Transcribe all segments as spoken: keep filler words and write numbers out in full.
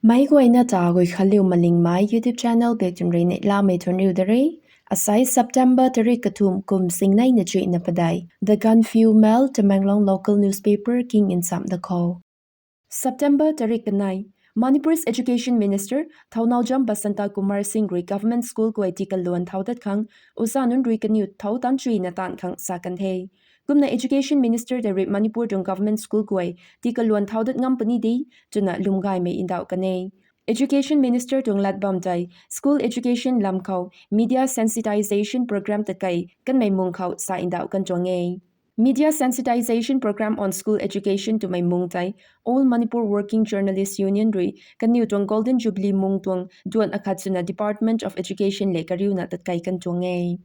Meic guayna ta Guikhanliu Malingmei YouTube channel bak tun rui neihlamei thuanc riu da re. Asai September tarik kathumh kum singneina chuihna padeih. The Gaanphiu Mail, Tamenglong local newspaper king nchamh da khou. September tarik kanei, Manipur's Education Minister Thounaojam Basanta Kumar Singh rui government school guay tikaluan thau dat khang, oza nunc rui kaniw thau tan chuina taanv khang sa kan the. Kumna Education Minister tei rui Manipur tuang government school guay tikaluan thau dat ngam puni de, twna lwmgaymei ndauh kan e. Education Minister tuang lat bam tei, school education lam khou media sensitization program tatkei kanmei mung khou sa ndauh kan tuang e. Media sensitization program on school education twmei mung tei, All Manipur Working Journalist Union rui kaniw tuang Golden Jubilee mung tuang duan akhat swna Department of Education le kariuna tatkei kan tuang e.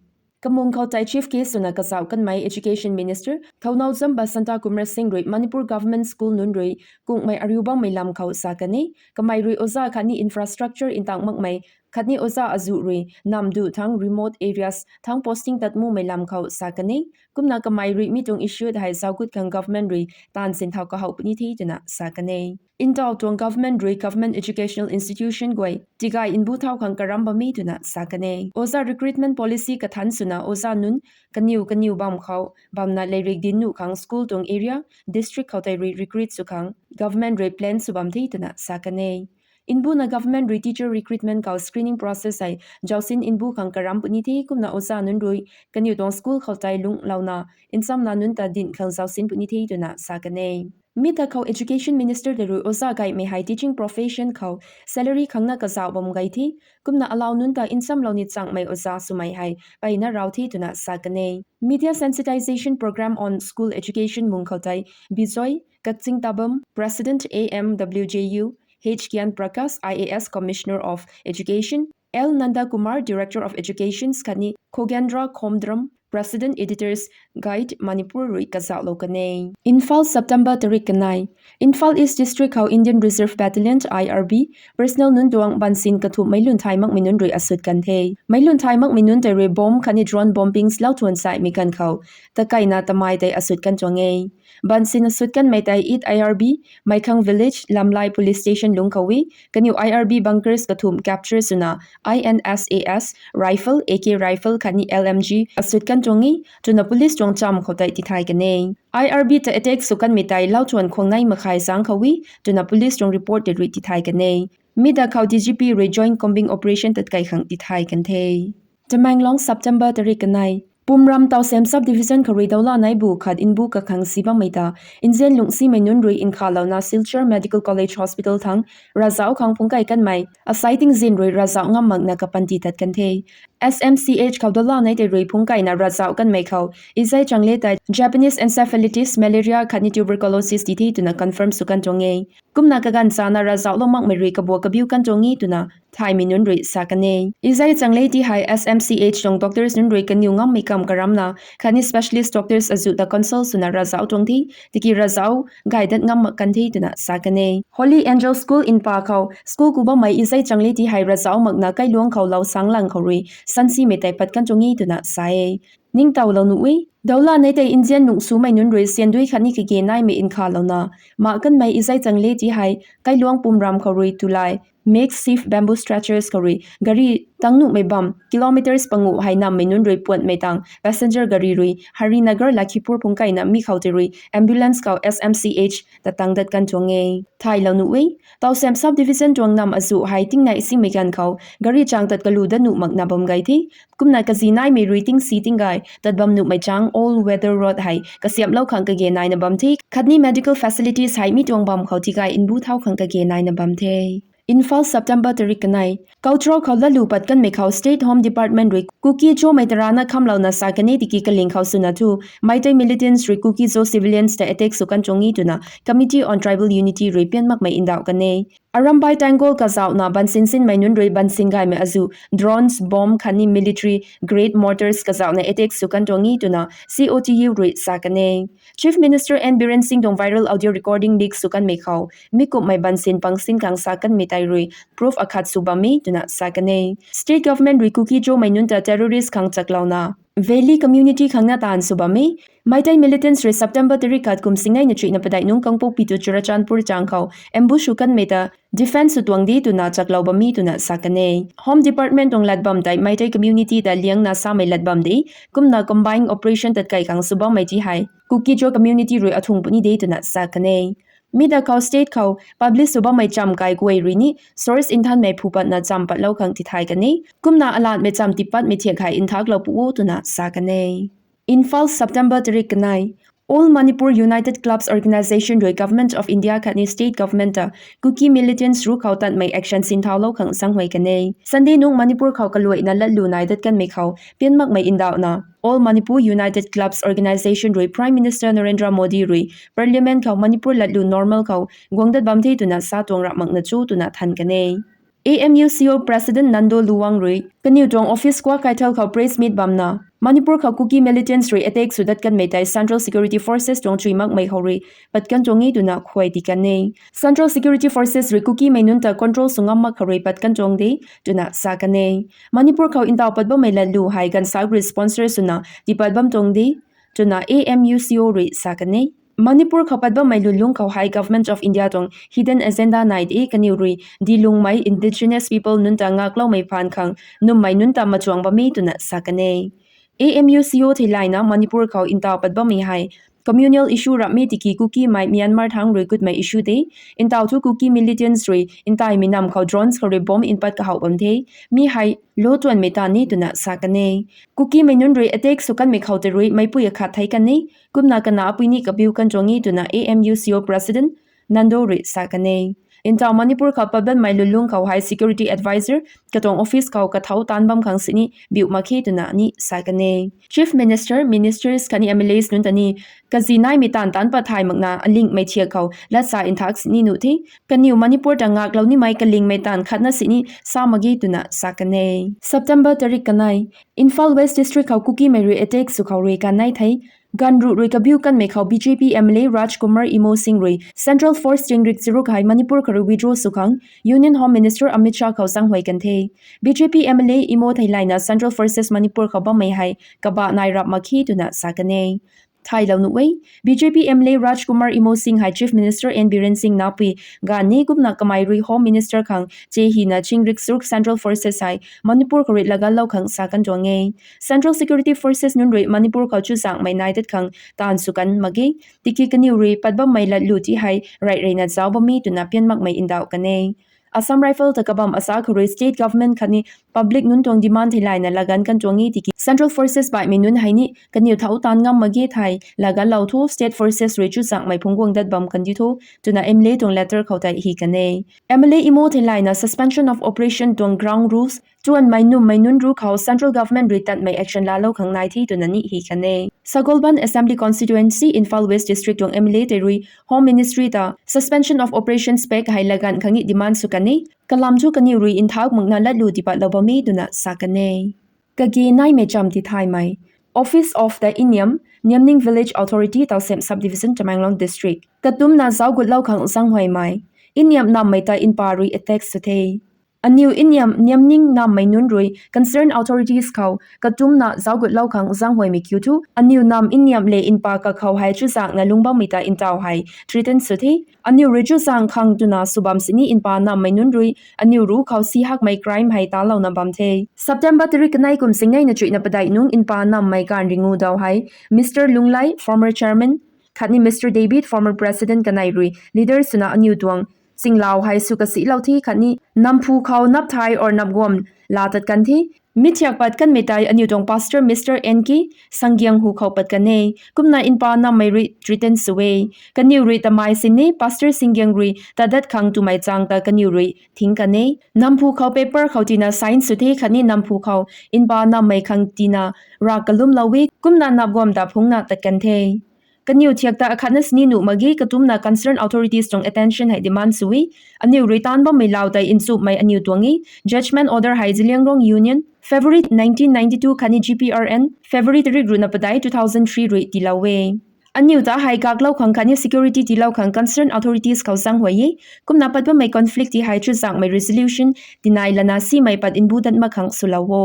Kamung khou tei chief guest swna kazauh kanmei Education Minister Thounaojam Basanta Kumar Singh rui Manipur government school nunc rui kungmei ariu bammei lam khou sa kan e, kamei rui oza khatni infrastructure ntang makmei khatni oza azuh rui namdu thangc remote areas thangc posting tat mumei lam khou sa kan e. Kumna kamei rui mi tuang issue hei zaugut khang government rui taanv sin thau kahouh puni the twna sa kan e. Ntaw tuang government rui government educational institution guay tigay nbu thau khang karam bam e twna sa kan e. Oza recruitment policy kathanc swna oza nunc kaniw kaniw bam khou bamna leirik dinc nuh khang school tuang area, district khou tei rui recruit sw khang government rui plan sw bam the twna sa kan e. Nbuna government rui teacher recruitment khou screening process hei zausin nbu khang karam puni the, kumna oza nunc rui kaniw tuang school khou tei lunglouna nchamna nunc ta dinc khang zausin puni the twna sa kan e. Mi ta khou Education Minister tei rui oza gaymei hei teaching profession khou salary khangna kazauh bam gay the, kumna alau nunc ta nchamlou ni changmei oza swmei hei peyna rau the twna sa kan e. Media sensitization program on school education mung khou tei Bijoy Kakching Tabam, President A M W J U, H Gyan Prakash, I A S Commissioner of Education, L Nanda Kumar, Director of Education khatni Khogendra Khomdram, President Editors Guild Manipur rui kazauhlou kan e. Imphal, September tarik kanei. Imphal East District khou Indian Reserve Battalion, I R B, personnel nunc tuang bansin kathumh meic lun thay makmei nunc rui asut kan the. Meic lun thay makmei nunc tei rui bomb khatni drone bombings lau thuan saimei kan khou takeyna tamei tei asut kan tuang e. Bansin asut kanmei tei East I R B, Meikhang Village, Lamlai Police Station lungc khou e. Kaniw I R B bunkers kathumh capture swna I N S A S rifle, A K rifle khatni L M G asut kan tuang e twna police tuang cham khou tei tithay kan e. I R B ta attack sw kanmei tei lau thuan khwang nei makhai sang khou e twna police tuang report tei rui tithay kan e. Mi ta khou D G P rui joint combing operation tatkei khang tithay kan the. Tamenglong, September tarik kanei. Pumram Tawsem Sub Division khou rui dawla neibu khat nbu kakhang si bammei ta nzian lungh simei nunc rui nkhavlouna Silchar Medical College Hospital thangc ravzauh khang phungc kei kanmei asei tingzin rui ravzauh ngam makna kapanty tat kan the. S M C H khou dawla nei tei rui phungc keina ravzauh kanmei khou izei chang le tei Japanese encephalitis, malaria khatni tuberculosis ti the twna confirm sw kan tuang e. Kumna kaganv chana ravzauhlou makmei rui kabua kabiu kan tuang e twna thaymei nunc rui sa kan e. Izei chang le ti hei S M C H tuang doctors nunc rui kaniw ngammei kam karamna khatni specialist doctors azuh ta consult swna ravzauh tuang the, tiki ravzauh gay dat ngam mak kan the twna sa kan e. Holy Angel School Imphal khou school ku bammei izei chang le ti hei ravzauh makna kailuangc khou lou sang lang khou rui sansimei tei pat kan tuang e twna sa e. Ningtowlou nuh e. Dawla nei tei nzian lungh sumei nunc rui siandui khatni kage naimei nkhavlouna mak kanmei izei chang le ti hei kailuangc pumram khou rui tulai makeshift bamboo stretchers khou rui gari tang nuhmei bam kilometers panguh hei nammei nunc rui puanmei tang passenger gari rui Harinagar Lakhipur phungc keina mi khou tei rui ambulance khou S M C H ta tang dat kan tuang e. Thaylou nuh e. Tawsem Sub Division tuang nam azuh hei tingnei simei ganv khou gari chang tat kalu dat nuh makna bam gay the. Kumna kazi naimei rui tingsi tinggay tat bam nuhmei chang all weather road hei kasiamhlou khang kage naina bam the. Khatni medical facilities hei mi tuang bam khou tigay nbu thau khang kage naina bam the. Imphal, September tarik kanei. Cultural khou latlu pat kanmei khou State Home Department rui Kuki-Zomei tarana khamlouna sa kan e tiki kaling khou swna thu Meitei militants rui Kuki-Zo civilians ta attack sw kan tuang e twna Committee on Tribal Unity rui pian makmei ndauh kan e. Arambai Tenggol kazauhna bansin sinmei nunc rui bansin gaymei azuh drones, bomb khatni military grade mortars kazauhna attack sw kan tuang e twna C O T U rui sa kan e. Chief Minister N Biren Singh tuang viral audio recording leak sw kanmei khou mi kumhmei bansin pangsin khang sa kanmei tei rui proof akhat sw bam e twna sa kan e. State government rui Kuki-Zomei nunc ta terrorist khang chaklouna Valley community khangna taanv sw bam e. Meitei militants rui September tarik khat kum singnei na chuihna padeih nungc Kangpokpi tu Churachandpur chang khou ambush sw kanmei ta defence sw tuang de twna chaklou bam e twna sa kan e. Home Department tuang lat bam tei Meitei community ta liangna samei lat bam de. Kumna combined operation tatkei khang sw bammei ti hei Kuki-Zo community rui athung puni de twna sa kan e. Mi ta khou state khou publish sw bammei cham kai guay rui ni source nthanmei phu patna cham patlou khang tithay kan e. Kumna alatmei cham tipatmei thiak hei nthaklou pu o twna sa kan e. Imphal, September tarik kanei. All Manipur United Clubs Organisation rui Government of India khatni State Government ta Kuki militants ruc khou tatmei action sinthaulou khang zaenghuay kan e. Sunday nungc Manipur khou kaluaina latlu nai dat kanmei khou pian makmei ndauhna All Manipur United Clubs Organisation rui Prime Minister Narendra Modi rui Parliament khou Manipur latlu normal khou guang dat bam the twna sa tuang rap makna cho twna than kan e. A M U C O President Nando Luwang rui kaniw tuang office Kwakeithel khou press meet bamna Manipur khou Kuki militants rui attack sw dat kanmei tei Central Security Forces tuang chuy makmei khou rui pat kan tuang e twna khuay ti kan e. Central Security Forces rui Kukimei nunc ta control sw ngam mak khou rui pat kan tuang de twna sa kan e. Manipur khou ntaw pat bammei latlu hei gansak rui sponsor swna tipat bam tuang de twna A M U C O rui sa kan e. Manipur khou pat bammei lwnlung khou hei Government of India tuang hidden agenda nai de, kaniw rui dilungmei indigenous people nunc ta ngakloumei phaan khang nummei nunc ta machuang bam e twna sa kan e. A M U C O theilayna Manipur khou ntaw pat bammei hei communal issue rapmei tiki Kukimei Myanmar thangc rui gutmei issue de. Ntaw thu Kuki militants rui ntaimei nam khou drones khou rui bomb npat kahowh bam the. Mi hei lou tuanmei ta ni twna sa kan e. Kukimei nunc rui attack sw kanmei khou tei rui meipui akhat thei kan e. Kumna kana apui ni kabiu kan tuang e twna A M U C O President Nando rui sa kan e. Ntaw Manipur khou pat bammei lwnlung khou hei security advisor katuang office khou kathau taanc bam khang sini biu mak khe twna ni sa kan e. Chief Minister, Ministers khatni M L As nunc ta ni kazi naimei taanv taanc pat thay makna alingmei thiak khou latsa nthak sini nuh the. Kaniw Manipur ta ngaklou nimei kalingmei taanv khatna sini sa mak ge twna sa kan e. September tarik kanei. Imphal West District khou Kukimei rui attack sw khou rui kan nai thei ganv ruh rui kabiu kanmei khou B J P M L A Rajkumar Imo Singh rui Central Force chingrik charuk hei Manipur khou rui withdraw sw khang Union Home Minister Amit Shah khou zaenghuay kan the. B J P M L A Imo theilayna Central Forces Manipur khou bammei hei kabah nai rap mak khe twna sa kan e. Thaylou nuh e, B J P M L A Rajkumar Imo Singh hei Chief Minister N Biren Singh napui ganv ni kumna kamei rui Home Minister khang che hina chingrik charuk Central Forces hei Manipur khou rui lagatlou khang sa kan tuang e. Central Security Forces nunc rui Manipur khou chuzaenghmei nai dat khang taanv sw kan mak ge. Tiki kaniw rui pat bammei latlu ti hei rey reyna zauc bam e twna pian makmei ndauh kan e. Assam Rifle ta kabam asa khou rui state government khatni public nunc tuang demand theilayna laganv kan tuang e tiki Central Forces baihmei nunc hei ni kaniw thau taanv ngam mak ge thei lagatlou tho, state forces rui chuzaenghmei phungc guang dat bam kandi tho twna M L A tuang letter khou tei hi kan e. M L A Imo theilayna suspension of operation tuang ground rules tuanmei nummei nunc ruc khou central government rui tatmei action laalou khang nai the twna ni hi kan e. Sagolband Assembly Constituency, Imphal West District tuang M L A tei rui Home Ministry ta Suspension of Operations Pact hei laganv khang ni demand sw kan e. Kalam thu kaniw rui nthak makna latlu tipatlou bam e twna sa kan e. Kage naimei cham tithaymei. Office of the Iniam, Niamning Village Authority, Tousem Subdivision, Tamenglong District. Katumna zauc gutlou khang zaenghuaymei. Iniam nammei ta npa rui attack sw the. Aniw Iniam Niamning nammei nunc rui concerned authorities khou katumna zauc gutlou khang zaenghuaymei kiu thu, aniw nam Iniam le npa kakhou hei chuzaenghna lungc bammei ta ntaw hei threaten sw the. Aniw rui chuzaengh khang twna sw bam sini npa nammei nunc rui aniw ruc khou si hakmei crime hei talouna bam the. September tarik kanei kum singnei na chuihna padeih nungc npa nammei ganv ringu daw hei Mister Lunglei, former chairman, khatni Mister David, former president kanei rui leaders swna aniw tuang chinglau hei sw kasilou the khatni namphu khou napthai or napguam laa tat kan the. Mi thiak pat kanmei tei aniw tuang pastor Mister N K Sanggiang hu khou pat kan e. Kumna npa nammei rui threaten sw e. Kaniw rui tamei sini pastor Sanggiang rui tat dat khang twmei chang ta kaniw rui thing kan e. Namphu khou paper khou tina sign sw the khatni namphu khou npa nammei khang tina rak kalumlou e. Kumna napguam ta phungna tat kan the. Kaniw thiak ta akhatna sini nuh mak ge, katumna concerned authorities tuang attention hei demand sw e. Aniw rui taanc bammei lau tei nchumhmei aniw tuang e. Judgment order hei Zeliangrong Union, February nineteen ninety-two khatni G P R N, February tarik ruhna padeih two thousand three rui tiilou e. Aniw ta hei kaklou khang khatni security tiilou khang concerned authorities khou zaenghuay e. Kumna pat bammei conflict ti hei chuzaenghmei resolution tinai lana simei pat nbu dat mak khang swlou o.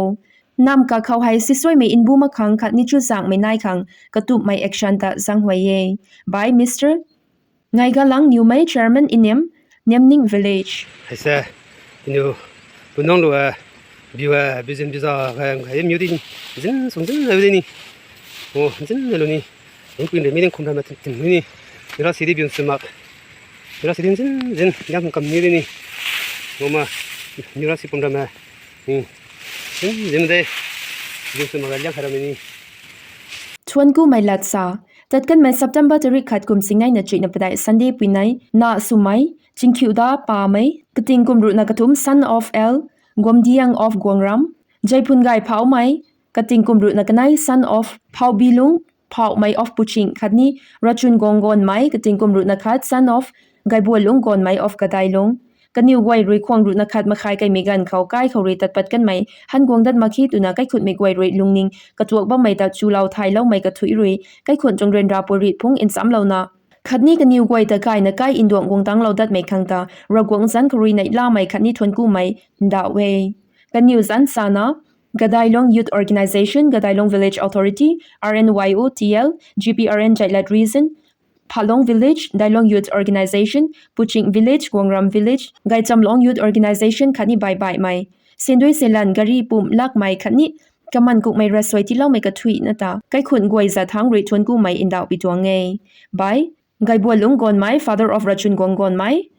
Namv kakhou hei sisuaimei mbu mak khang khatni chuzaenghmei nai khang katumhmei action ta zaenghuay e. By Mister Ngaigalang Niwmei, Chairman Inem, Nemning Village. Hei se, aniu, punang lu a, biu a, biu zin biu za, ga, ga, miu di, zin, sung zin, lu di ni. O, zin, lu ni. Ning pui le, mi ding khum ra ma tin, tin, ni. Miu ra si di biu sw mak. Miu ra si di zin, zin, yam kam ni di ni. Ngoma, miu ra si pum ra ma. Ni. Zin, zin de. Biu sw mak, liang kha ra ma ni. Thuanc kumei lat sa. Tat kanmei September tarik khat kum singneina chuihna padeih Sunday puinei, na swmei, Chingkhiuda Pamei, kating kum ruhna kathumh, son of L, Guamdiang of Guangram, Jaiphungei Phaumei, kating kum ruhna kanei, son of Phaubilung Phaumei of Puching, khatni Rachun Gonggonmei, kating kum ruhna khat, son of Gaibualung Gonmei of Kadailung. Kaniw guay rui khwang ruhna khat makhai kaimei ganv khou kai khou rui tat pat kanmei han guang dat mak khe twna kaikhunhmei guay rui lungning katuak bammei ta chulou thailoumei kathuic rui, kaikhunc tuang ryanra puirit phungc nchamlouna, khatni kaniw guay ta kaina kai nduang guang tanglou datmei khang ta Ravguangc zanc khou rui neihlamei khatni thuanc kumei ndauh e. Kaniw zanc sana, Gadailong Youth Organisation, Gadailong Village Authority, R N Y O T L, G P R N Jaitlat Region, Phalong Village, Dailong Youth Organisation, Puching Village, Guangram Village, Gaichamlong Youth Organisation khatni baibaihmei, sendui selan gari pumh lakmei khatni kaman kukmei rasuai tiiloumei kathuicna ta kaikhunc guay zathangc rui thuanc kumei ndauh pi tuang e. By Gaibualung Gonmei, father of Rachun Gonggonmei,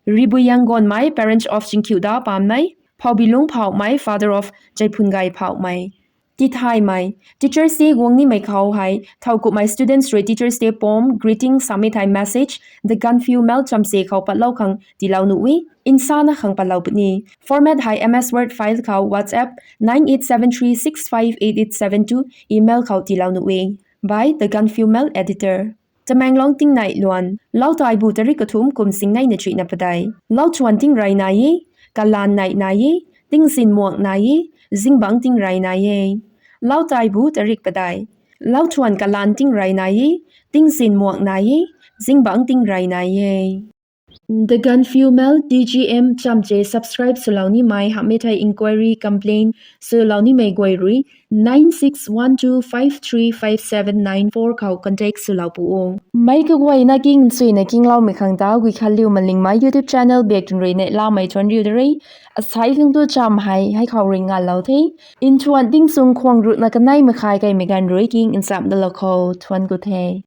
Ribuyang Gonmei, parents of Chingkhiuda Pammei, Phaubilung Phaumei, father of Jaiphungei Phaumei. Tithaymei, Teachers' Day guang nimei khou hei, thowkumhmei students rui Teachers' Day poem, greeting, samei thei message, The Gaanphiu Mail chamse khou patlou khang tiilou nuh e, nsana khang patlou puni. Format hei M S Word file khou WhatsApp nine eight seven three six five eight eight seven two, email khou tiilou nuh e. By The Gaanphiu Mail Editor. Tamenglong tingnei luan, Lautaibu tarik kathumh kum singneina chuihna padeih. Lauthuan tingrey nai e, kalaan neih nai e, tingzin muang nai e, zingbangc tingrey nai e. Lautaibu tarik padeih. Lauthuan kalaan tingrey nai e, tingzin muang nai e, zingbangc tingrey nai e. The Gaanphiu Mail, T G M chamse subscribe swlou nimei hamhmei thei inquiry, complaint swlou nimei guay rui nine six one two five three five seven nine four khou contact swlou pu o. Meic kaguayna king nchuina kingloumei khang ta Guikhanliu Malingmei YouTube channel bak tun rui neihlamei thuanc riu da re. Asai khang tu cham hei hei khou rui nganlou the. Nthuan tingchung khwang ruhna kanei makhai kaimei ganv rui king nchamh dalou khou thuanc ku the.